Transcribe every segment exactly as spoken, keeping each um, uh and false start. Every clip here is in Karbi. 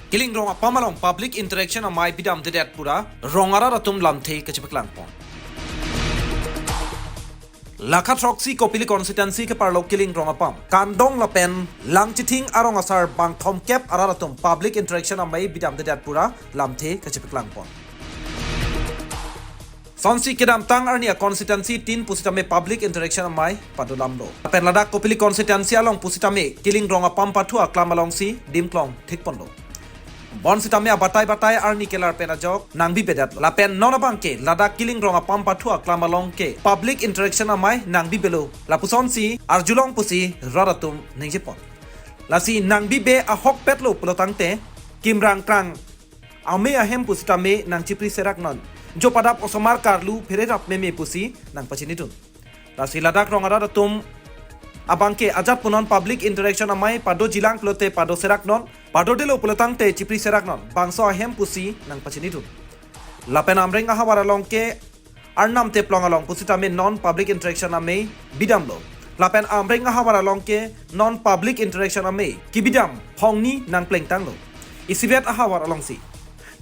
Kiling rong apam along public interaction amei bidamdedet pura rong arat atum lamthe kachepaklang pon. Lakha throksi Kopili constituency keparlo Kiling rong apam Kandong lapen Langchithing arong asar bang thomkep arat atum public interaction amei bidamdedet pura lamthe kachepaklang pon. Sonsi kedamtang arni a constituency tin pusitame public interaction amei padolamlo. Lapen ladak Kopili constituency along pusitame Kiling rong apam pathu aklam alongsi dimklong thikponlo. Bonsitame abatai batai arni kelar pen ajok nangbibedet. Lapen non abangke ladak Kiling rong apam pathu aklam along ke public interaction amei nangbibelo. Lapusonsi arjulong pusi rat atum ningjepon. Lasi nangbibe ahokpetlo pulotangte kimrang krang amei ahem pusitame nangchipri seraknon. Jo padap osomar karlu phererap meme pusi nangpachinidun. Lasi ladak rong arat atum abangke ajat punon public interaction amei padojilang pulote pado seraknon, padodelo pulotangte chipri seraknon, bangso ahem pusi nangpachinidun. Lapen Amreng ahavar along ke Arnam Teplong along pusitame non public interaction amei bidamlo. Lapen Amreng ahavar along ke non public interaction amei kebidam phongni nangplengtanglo. Isivet ahavar alongsi.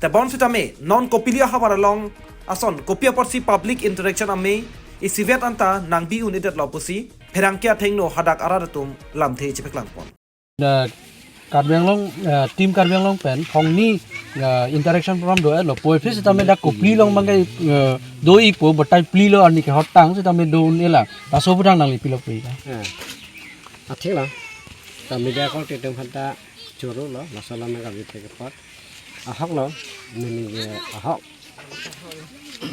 Te bonsitame non Kopili ahavar along ason kopi apotsi public interaction amei isivet anta nangbi un-edetlo pusi pherangke athengno hadak arat atum lamthe chepaklang pon. Da Karbi Anglong, eh, team Karbi Anglong pen phongni, eh, interaction program do-etlo. Poi phis sitame dak Kopili along abangke, eh, do-ipo batai plilo arni kehotang sitame do un-elang. Laso abang nangli pilo pri ta. Eh. Athik lo. Ta media call tetem hanta choro lo, laso alam nangkam jite kepot. Ahok lo, nini ke ahok.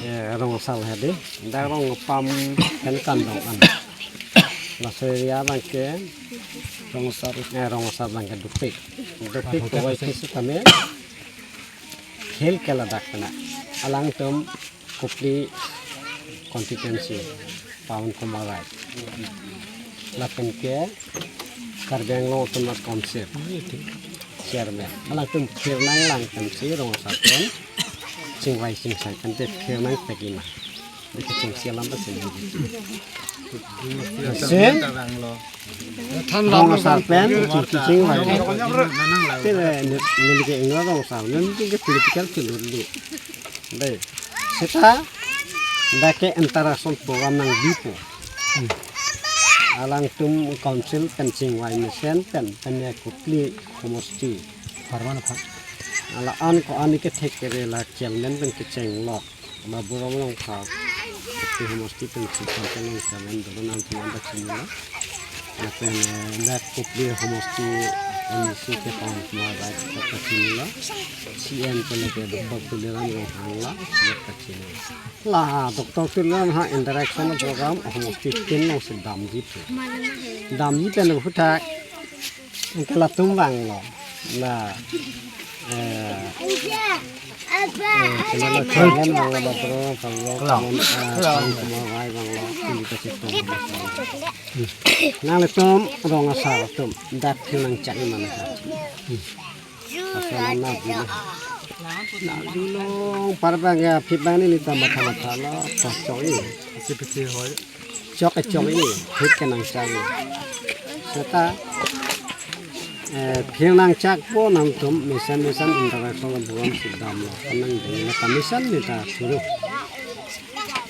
Eh, rong asar hadi, dak rong apam pen Kandong an. Laso area abangke rong asar, eh, rong asar abangke dopik. Dopik kawai kisi kami khel ke ladak kena. Alangtum Kopili constituency Pawan Kumar Rai. Lapen ke Karbi Anglong Autonomous Council chairman. Alangtum phirnang lang pensi rong asar pen chingvai chingsai pen te phirnang pekima. Dike chingsi alam pensi. Sen rong asar pen chingki chingvai. Te neli ke ingno rong asar, neli ke political field dei. Seta dak ke interaction program nangbipo. Alangtum council pen chingvai mesen pen pen ya Kopili homosti. Parman aphan. Ala an ko-an ke thek kere la chairman pen kecheng lok. Ma Bura Malong pha. Kopili homosti pen si pen pen long chairman dolo nangtum anta chinilo. Lapen, eh, dak Kopili homosti M C ke Pawan Kumar Rai kachinilo. C M ke lake Doctor Tuliram Ronghang la kachinilo. La Doctor Tuliram ha interaction program homosti tin alongsi damji pu. Damji pen aphuthak ke latum vanglo. La, eh, eh, kenala chairman vanglo, la pro, vanglo, vanglo, eh, Pawan Kumar Rai vanglo, pini kachitong. Nanglitum rong asar atum dak phirnang chak iman ka. Asal na bilo. Na bilo, par bang ya, phit bang neli ta matha matha lo, ta chok-i. Chok-i, chok-i, phit kenang chak-i. Seta, eh, phirnang chakpo nangtum mesen mesen interaction program si damlo. Kanang dini na mesen ni ta suruh.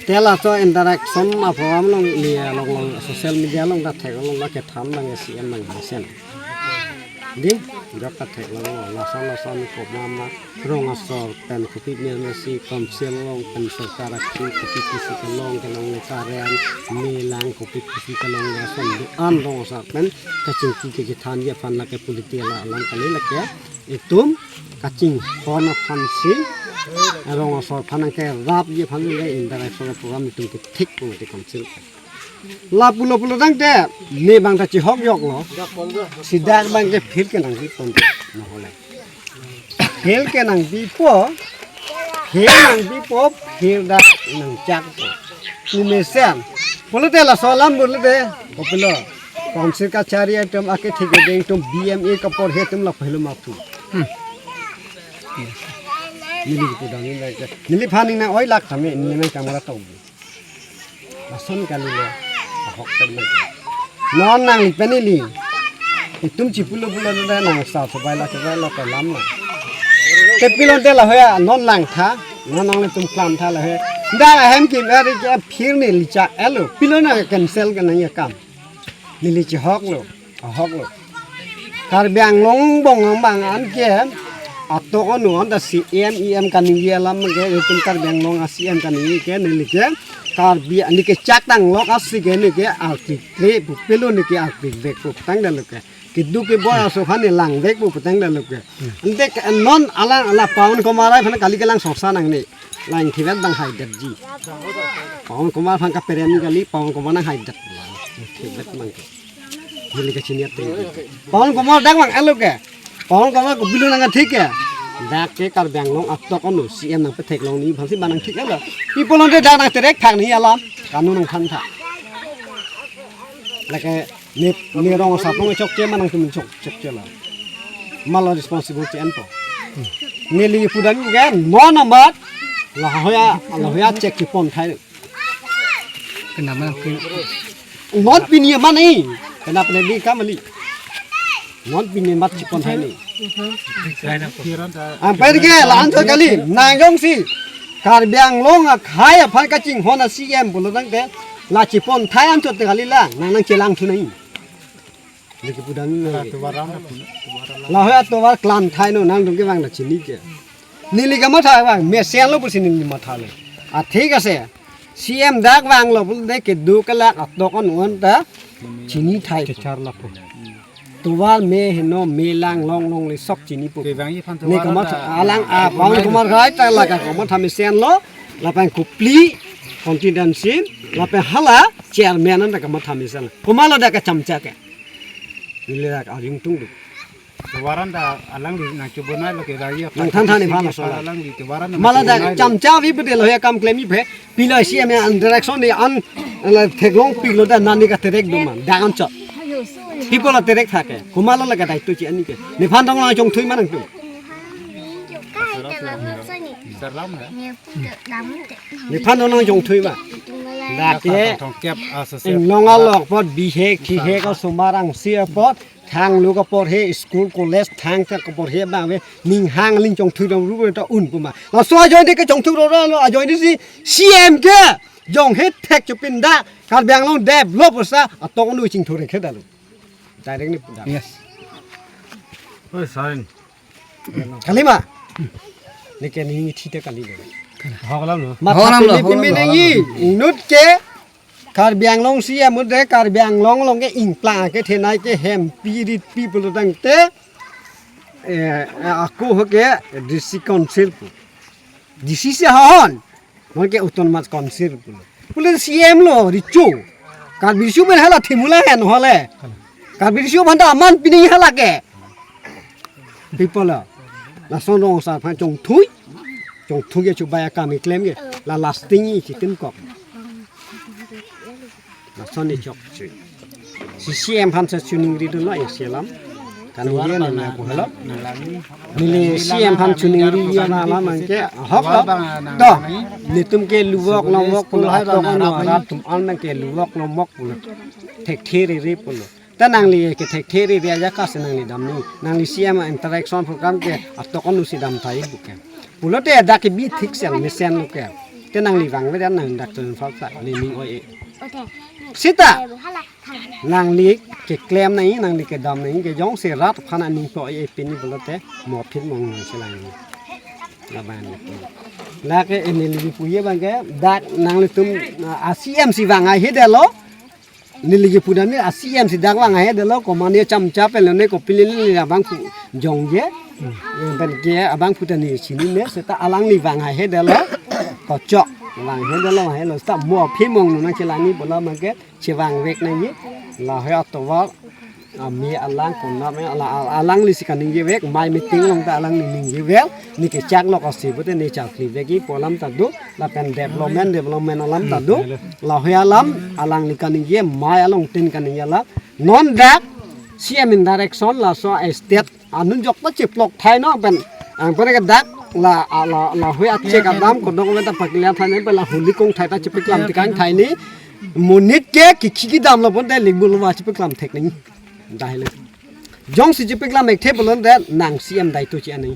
Te laso interaction a program along ni along along social media along ta thek along la kethan lang C M lang mesen. Dei, jok ta thek lo, lason lason ko mama, rong asar pen kopi mil mesi, council along pen sorkar aksi, kopi kisi kelong kelong le karen, melang kopi kisi kelong lason do-an rong asar pen, kachingki kachethanji aphan lake political alam kali lake, itum kachinghon aphansi, rong asar aphan nangkerapji aphan le interaction program itum kethik pon ti council. Lapulo pulo tangte, ne bang ta chihok yok lo. Seta bang ke phir kenangbi pon. Nahole. Phir kenangbipo. Phir nangbipo, phir dak nangchakpo. Ni mesen. Pulote laso alam pulote. Kopilo. Council kachari atum ake thik ding atum B M A kaporhe atum la pahelo mapu. Hmm. Neli pudang neli. Neliphan ning nang-oi lak tame, neli nang kamera tong. Lason kalilo, ahok pen nang. Non nangli pen ili. Itum chipulo pulo nang nang sa sobai la sobai la pelam na. Te pilon te lahei non langtha, non nanglitum klamtha lahei. Dak ahem kim ari ke phir neli cha elo. Pilon na cancel ke nangji akam. Neli chehoklo, ahoklo. Karbi Anglong bong angbong an ke atok anu an ta C M E M kaningje alam ke itum Karbi Anglong a C M kaningje ke neli ke Karbi ani ke chak tang lok asi ke neli ke arti tre pu pilon neli ke arti vek pu tang da lo ke. Keduk keboi aso aphan ne langvek pu putang da lo ke. Ante ke non alang ala Pawan Kumar aphan kali kelang sorsa nangne. Lang thivet bang haidet ji. Pawan Kumar aphan kaperem kali, Pawan Kumar nang haidet. Thivet bang ke. Neli kachini ate. Pawan Kumar dak bang elo ke. Pawan Kumar ko bilun nang thik ke. Dak ke Karbi Anglong atok anu C M nang petheklong nangji aphansi bang nang thik elo. People on dak nang terek thang nangji alam. Kanun nangthan tha. Lake ne, ne rong asap along chokche ma nangtum chok, chokche la. Malo responsible che anpo. Neli pudam ke non amat lahei a, lahei a chek chepon thai. Kenapa ke? Non pini amat nai. Kenapa ne di kamali? Non pini amat chepon thai nai. Amper ke la-an chot kali, nang jongsi Karbi Anglong akhei aphan kachinghon a C M pulo tangte, la chepon thai an chot kali la, nang nang chelang thu nai. Neli kepudam nang. Lahei atovar klam thai non nangtum kevang ta chini ke. Neli kamatha vang, mesen lo pusi neli matha lo. A thik ase. C M dak vanglo pulote keduk kelak atok an un ta chini thai. Kechar lapu. Tovar me heno me lang long longle sok chinipo. Kevangji aphan ne tovar kamatha ta alang a Pawan Kumar Rai ta lake kamatha mesenlo. Lapen Kopili constituency lapen hala chairman an ta kamatha mesen. Komatlo dak kachamcha ke. Neli dak arjung tungduk. Tovar an ta alangli nang chubonai lo kevangji aphan. Nangthan than iphan aso la. Alangli tovar an ta mala dak chubonai lo. Chamcha vi bede lo ya kam klemji aphe. Pila C M an direction ni an la theklong pilo ta nani katerek do man. Dak an chot. People la terek thake. Komatlo la kadai tu chi ani ke. Nephan dong lang chongthui ma nangtum. Nephan dong lang chongthui ma. Dak ke. Inglong along apot bihek thihek asomar angsi apot. Thang lo kaporhe school college thang ta kaporhe bang ve ning hang ling chongthui dam ru ta un puma. Laso ajoine ke chongthui ro ro ajoine si C M ke jong he thek chupin da Karbi Anglong develop sa atok nu chingthu re khe da lo. Direct ni punda. Yes. Oi, Sarin. Kalima. Neke ni thi te kali de. Hok lam lo. Matha Hok lam lo, pimi hok lam pimi lo, nangji. Hok lam lo. Inut ke Karbi Anglong si amude Karbi Anglong along ke ingplang ke thenei ke hempi ritpi pulo tangte, eh, ako ho ke D C Council pu. D C si hahon. Non ke Autonomous Council pulo. Pulo C M lo richu. Karbi richu men hala thimula hen hole. Karbi richu bhanta aman pini hala ke. People la. Lason rong asar aphan chongthui. Chongthui ke chubai akam keklem ke. La lasting i chitin kok. Lason ni chok chui. Si C M aphan si chuningri dun lo ya si alam. Kaningje nang lapu helo. Neli C M aphan chuningri ya na alam anke hok lo. To. Netum ke luvok lomok pulo atok ano arat atum an nang ke luvok lomok pulo. Thekthe rere pulo. Ta nangli ke thekthe rere aja ka si nangli dam nangji. Nangli C M interaction program ke atok anu si dam thai buke. Pulote dak ke bi thik sel mesen lo ke. Te nangli vangve dan nang dak tun fal sa le ning oi e. Sita. Nangli keklem nangji, nangli kedam nangji ke jongsi rat aphan aning po e pini pulote mo phit mong nang si lang nangji. Laban. Lake neli puye bang ke dak nanglitum a C M si vang ai he delo. Neli kepudam ni a C M si dak vang ai he delo, komane chamcha pen lo ne Kopili neli abangphu jongje. Pen ke abangphu ta neli chinine seta alangli vang ai he delo. Kochok vang he delo, vang he lo seta mo aphi mong nang chelang nangji pulo ma ke chevangvek nangji. Lahei atovar, ami alang konat me ala, ala, alangli si kaningje vek, mai meeting along ta alangli ningje vek, ne kechak lok asi pute ne chakli vekji pu alam ta do, lapen development, development alam ta do, lahei alam, alangli kaningje, mai along tin kaningje alam, non dak, C M in direction, laso state, anun jok ta chiplok thai no pen, ang pen ke dak, la, la, lahei achek adam, kodok pen ta paklia thai ne pen la huli kong thai ta chipiklam tikang thai ni, monit ke kikhi kedam lo pon te lingbul lo ma chipiklam thek ni. Dahile. Jongsi chipiklam ek the pulote nang C M daito chi ani.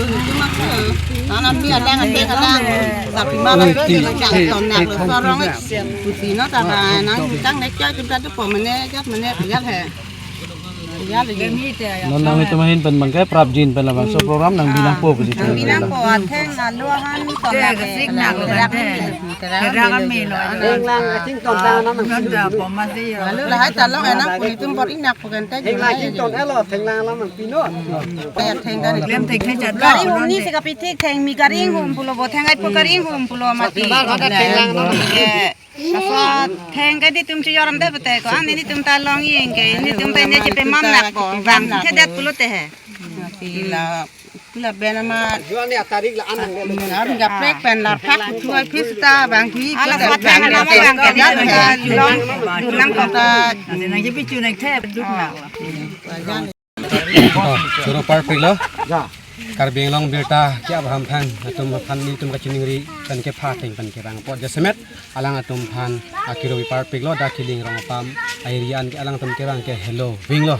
Itu maksud. Tanam dia ada ngadeng ada. Tapi malah dia jangan tonnak lo sorong. Kusino taba nang tang nek cai kita tu pemene jat mene jat he. Non nanglitum ahin pen bangke prapjin pen labangso program nangbi nangpo pusi. Nangbi nangpo, atheng alu ahan. Te, kasik nak lo, te. Kerang kami lo. Thenglang, I think ton ta nam. Non ta poma si yo. Lalu lahai talong enak, pun itum bor inak pukan te. Thenglang, I think ton elo, thenglang lam nangpinon. Theng dan. Lem theng theng jat. Gari hini si kapithik, theng mi gari hum pulo bo, theng ai pu gari hum pulo mati. Thenglang lam. Asa theng ke netum chujoram te bete ko, ani netum ta long ing ke, netum ta ne chepemam nak ko, bang thedet pulote he. Sila, sila ben ama. Juan ni atarik la anang le. Arun gaprek pen la phak thuai phis ta bang ki. Ala ko theng nama bang ke, ya, long, long ko ta. Nang jepi chu nang the duk nak. Oh, choro parpiklo. Ja. Karbi Anglong birta ke-ap ahamphang atum aphan netum kachiningri pen kepha ateng pen kevang apot jasemet alanglitum aphan akiro bi parpiklo, dak Killing Rongpam a-area an ke alangtum kevang ke helo vinglo.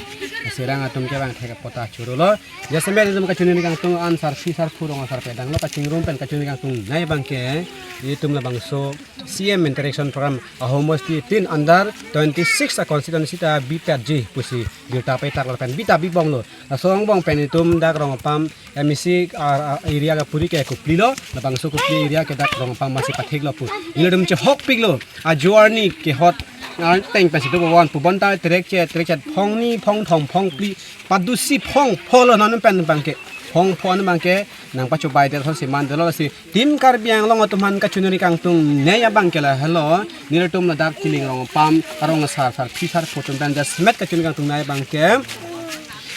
Sirang atum kevang thek apot ta chorolo. Jasemet netum kachiningri kangtung an sarpi sarpo rong asar pedanglo, kachingrum pen kachiningri kangtungnei abangke netum labangso C M interaction program ahomosti tin under twenty-six a constituency ta bipatji pusi birta petaklo pen bita bibomlo. Laso angbong pen netum dak Rongpam M A C ar, ar, area kapuri ke Kuplilo, labangso Kupli area ke dak Rongpam masi pathiklo pu. Netum chehokpiklo, ajo arni kehot, ah, teng pensi do bon, pu bonta terek chet, terek chet, phongni, phongthom, phongphli, padusi, phongpholo non pen bangke, phongpho non bangke, nangpachobai det thon si mandetlo si, Team Karbi Anglong atum aphan kachiningri kangtungnei abangke lahelo, netum ladak Killing Rongpam arong asar sarpi sarpo atum pen jasemet kachiningri kangtungnei abangke.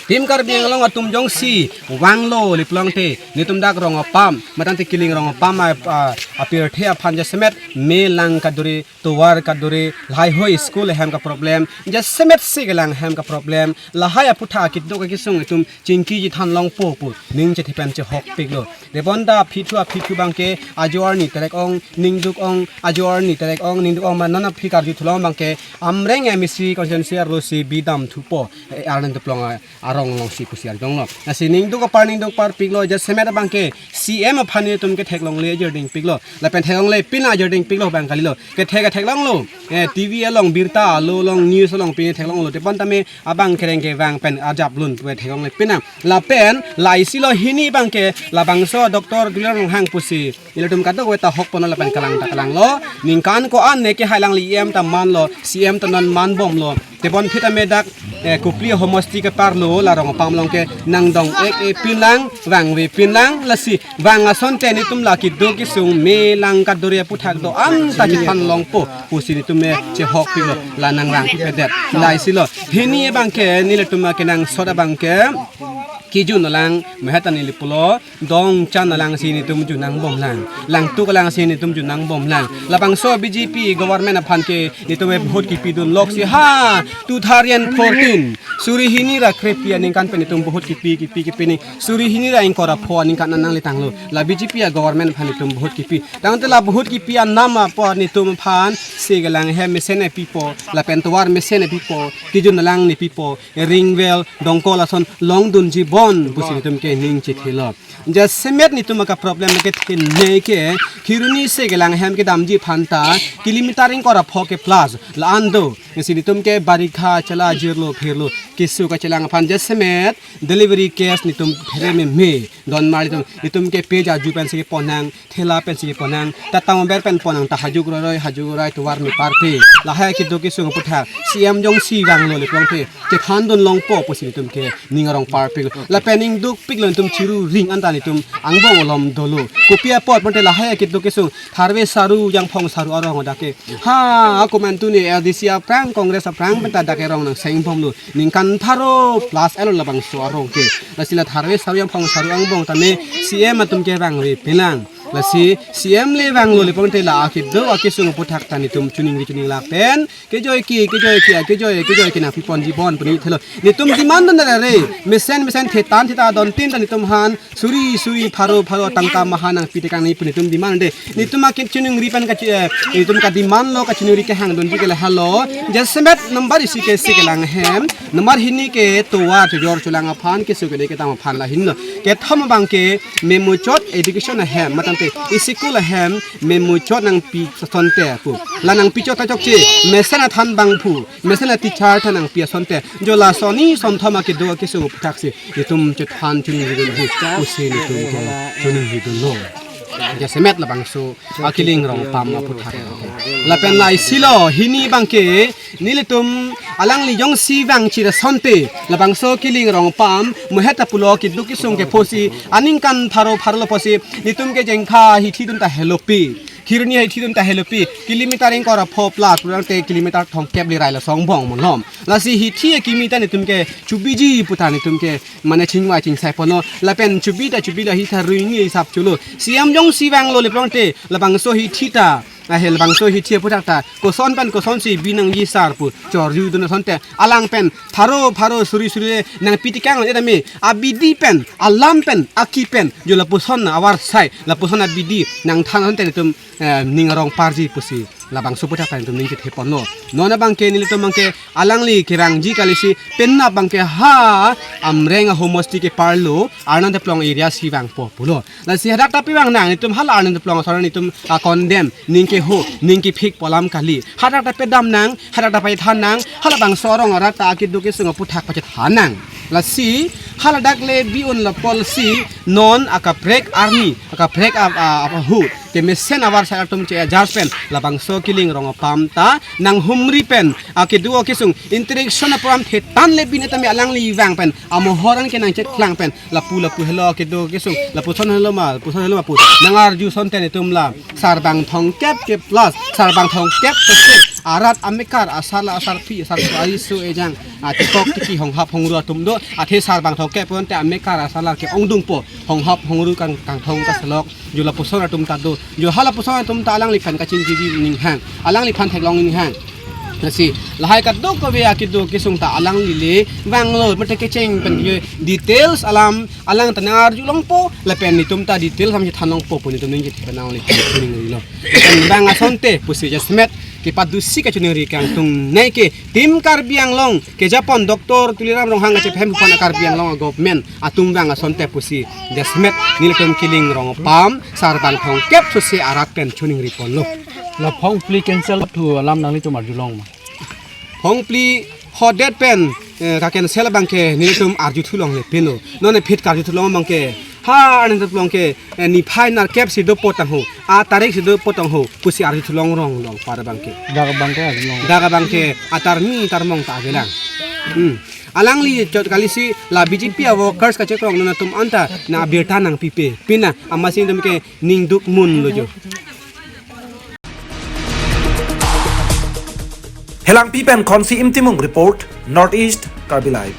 Team Karbi Anglong atum jongsi vanglo le pulote, netum dak Rongpam, matang te Killing Rongpam a, a, apirthe aphan jasemet me lang kaduri, tovar kaduri, lahai hoi school ahem ka problem, jasemet si kelang ahem ka problem, lahai aphuthak keduk kesung netum chingki chethan longpo pu ning chethe pen chehokpiklo. Debonda aphi thu aphi thu bangke ajo arni terek ong, ningduk ong, ajo arni terek ong, ningduk ong ma non aphi karju thulong bangke Amreng M A C constituency arlo si bidam thupo, eh, Arleng Teplong a, arong along si pusi arjonglo. Lasi ningduk apar ningduk parpiklo, jasemet abangke C M aphan netum ketheklongle jerding piklo. Lapen theklongle pin a jerding piklo bang kalilo. Kethek ketheklonglo. Eh, T V along birta alo along news along pin theklonglo. Debonta me abang kereng kevang pen ajap lun pu theklongle pin a. Lapen la isi lo hini bangke labangso Doctor Tuliram Ronghang pusi ilitum kadokave ta hokponlo lapen kalang ta kalanglo. Ningkan ko-an ne kehai lang li M ta manlo, C M ta non manbomlo. Tebon phita me dak, eh, Kupli homosti ke parlo la Rongpam along ke nangdong ek e pinlang, vangve pinlang, lasi vang asonte netum la keduk kesung me lang kaduri aphuthak do-an ta chethan longpo pusi netum me chehokpiklo, la nangrang pedet. La isi lo. Hini abangke nelitum kenangsot abangke kijun alang mehet ani lipulo, dongchan alang si netum jun nangbomlang, langtuk alang si netum jun nangbomlang. Labangso B J P government aphan ke netum vote kipidun lok si ha, two thousand fourteen suri hini ra krepi aningkan pen netum vote kipi kipi kipi ni, suri hini ra ingkoi ra pho aningkan an nanglitanglo. La B J P a government aphan netum vote kipi. Tangte la vote kipi anam apot netum aphan si kelang ahem mesen ne pipo, lapen tovar mesen ne pipo, kijun alang ne pipo, ring well, dongkol ason longdunji bon pusi netum ke ning chethelo. Jasemet netum aka problem ke thene ke, Kheroni si kelang ahem kedamji aphan ta kilometer ingkoi ra pho ke plus la-an do. Lasi netum ke barikha chala jirlo phirlo keso kachelang aphan jasemet delivery case netum phere meme don mar netum, netum ke page aju pensi ponang, thela pensi ponang, ta tang ber pen ponang, ta hajuk roi roi, hajuk roi tovar me parpe. Lahai keduk kesung aphuthak C M jongsi vanglo le pulote chethandun longpo pusi netum ke ning arong parpiklo. Lapen ningdukpiklo netum chiru ring anta netum angbong alom dolo. Kopi apot pulote lahai keduk kesung tharve saru, jangphong saru arong dak ke. Ha, ako mantu ni A D C aphrang, Congress aphrang pen ta dak ke rong nangsengbomlo. Ningkan pharo plus elo labangso arong ke. Lasi la tharve saru, jangphong saru angbong tame C M atum ke vangve pinlang. Lasi C M le vanglo le pulote la akedo akesung aphuthak ta netum chiningri chininglak pen kejoi ke, kejoi ke, kejoi, kejoi ke nangpiponji bon pu nithelo. Netum demand dun re, mesen mesen thetan theta don tin ta netum aphan suri suri pharo pharo tangka maha nangpi tekang ni pu netum demand de. Netum akechiningri pen kachi, eh, netum kademand lo, kachiningri kehangdunji ke lahelo. Jasemet number isi ke si kelang ahem, number hini ke tovar chojor cholang aphan, keso kede kedam aphan lahin lo. Kethom abangke memuchot education ahem, matang School ahem memuchot nangpi asonte pu. La nangpichot ta chokche, mesen athan abang pu, mesen a teacher ta nangpi asonte. Jo la soni sonthom akeduk kesung aputhaksi netum chethan choningridun pu pusi netum ke choningridunlo. Jasemet labangso akiling rong pam aputhak. Lapen la isi lo hini abangke nelitum alangli jongsi vangchir asonte labangso kiling rong pam muhet apulo keduk kesung ke pusi aningkan pharo pharo lo pusi netum ke Jengkha hithi dun ta helopi, Kheroni hithi dun ta helopi, kilometer ingkoi ra pho plat pulote kilometer thomkep le rai lo songbong malom. Lasi hithi akimi ta netum ke chubiji pu ta netum ke mane chingvai chingsai ponlo. Lapen chubi ta chubi la hitha ruini hisap chulo. C M jongsi vanglo le pulote labangso hithi ta, ahe labangso hithi aputhak ta koson pen kosonsi bi nangji sar pu chorjudun asonte alang pen pharo pharo suri suri le nangpi tikang lo tame abidi pen alam pen aki pen jo lapuson avarsai lapuson abidi nangthan asonte netum eh, ning arong parji pusi labangso aputhak ta netum ning chethe ponlo. Non abangke nelitum abangke alangli kevangji kalisi penap abangke ha Amreng ahomosti ke parlo Arnam Teplong area si vangpo pulo. Lasi hadak ta pevang nang netum hala Arnam Teplong asor netum a condemn ning keho ning kephik pu alam kali. Hadak ta pedam nang, hadak ta paithan nang, halabangso arong arat ta akeduk kesung aputhak pachethan nang. Lasi haladak le bi-un lapotsi non akaprek arni, akaprek a, a, ahut kemesen avarsai atum che-adjust pen labangso kiling rong apam ta nanghumri pen akeduk kesung interaction a-program thetan le bin tame alangli vang pen amohoran ke nangcheklang pen lapu lapu helo keduk kesung lapuson helo ma, lapuson helo ma pu nangarju asonte netum la sarbang thomkep ke plus sarbang thomkep ke arat amekar asarla asarpi asar aso ejang atipok tiki honghap hongru atum do athe sarbang thomkep pulote amekar asarla ke ongdungpo honghap hongru kang kangthong kaselok jo lapuson atum ta do jo halapuson atum ta alangliphan kachingkiji ninghang alangliphan theklong ninghang. Lasi lahai kadokave akeduk kesung ta alangli le vanglo mate kecheng pen ke details alam alang ta nangarju longpo lapen netum ta details alam chethan longpo pu netum ning chethan nangle chiningrilo. Pen vang asonte pusi jasemet kepadusi kachiningri kangtung nai ke Team Karbi Anglong kejapon Doctor Tuliram Ronghang kachephem pon Karbi Anglong government atum vang asonte pusi jasemet nelitum kiling rong pam sarbang thomkep sose arat pen choningri ponlo. La phongphli cancel thu alam nanglitum arjulong ma? Phongphli hodet pen eh, ka cancel abangke nelitum arju thulongle pinlo. Non aphi karju thulong abangke ha Arnam Teplong ke eh, niphai nerkep si dopo tangho, a tarik si dopo tangho pusi arju thulong rong long para abangke. Dak abangke arjulong. Dak abangke atarmi tarmong ta avelang. Hmm. Alangli chot kalisi la B J P a workers kachekrong non atum anta nang abirta nangpipe. Pina amatsi netum ke ningduk munlo jo. Helangpi pen Khonsi Imtimung report, North East Karbi Live.